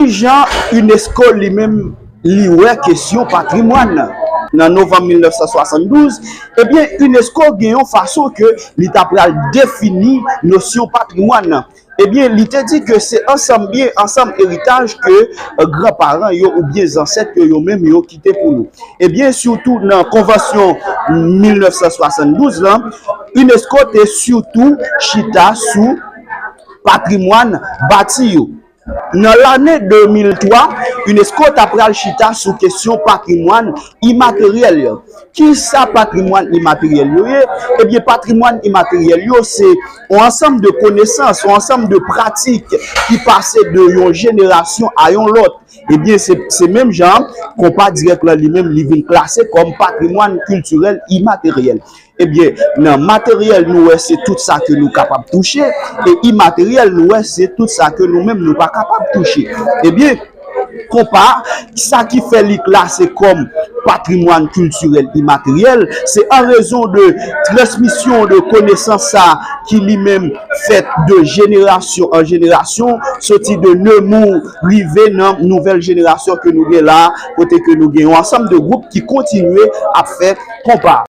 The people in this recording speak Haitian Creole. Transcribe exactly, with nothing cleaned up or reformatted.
Kijan unesco li menm li wè kesyon patrimwàn nan? Nan novanm mil nèf san swasanndouz, ebyen, unesco gen yon fason ke li ta pral defini nosyon patrimwàn nan. Ebyen, li te di ke se ansanm byen, ansanm eritaj ke granparan yo oubyen zansèt yo, yo menm yo kite pou nou. Ebyen, sitou nan konvansyon mil nèf san swasanndouz lan, unesco te sitou chita sou patrimwàn bati yo. Nan lane de mil twa, unesco ta pral chita sou kesyon patrimwàn imateryèl yo. Kisa patrimwàn imateryèl yo ye? Ebyen, patrimwàn imateryèl yo se yon ansanm de konesans, yon ansanm de pratik ki pase de yon jenerasyon a yon lòt. Ebyen, se, se menm jan konpa dirèk lan li menm li vin klase kòm patrimwàn kiltirèl imateryèl. Ebyen, nan materyèl, nou wè se tout sa ke nou kapab touche, e imateryèl, nou wè se tout sa ke nou menm nou pa kapab touche. Ebyen, konpa, sa ki fè li klase kòm patrimwàn kiltirèl imateryèl, se an rezon de transmisyon de konesans sa ki li menm fèt de jenerasyon an jenerasyon, soti de Nemours rive nan nouvèl jenerasyon ke nou gen la, kote ke nou gen yon ansanm de gwoup ki kontinye ap fè konpa.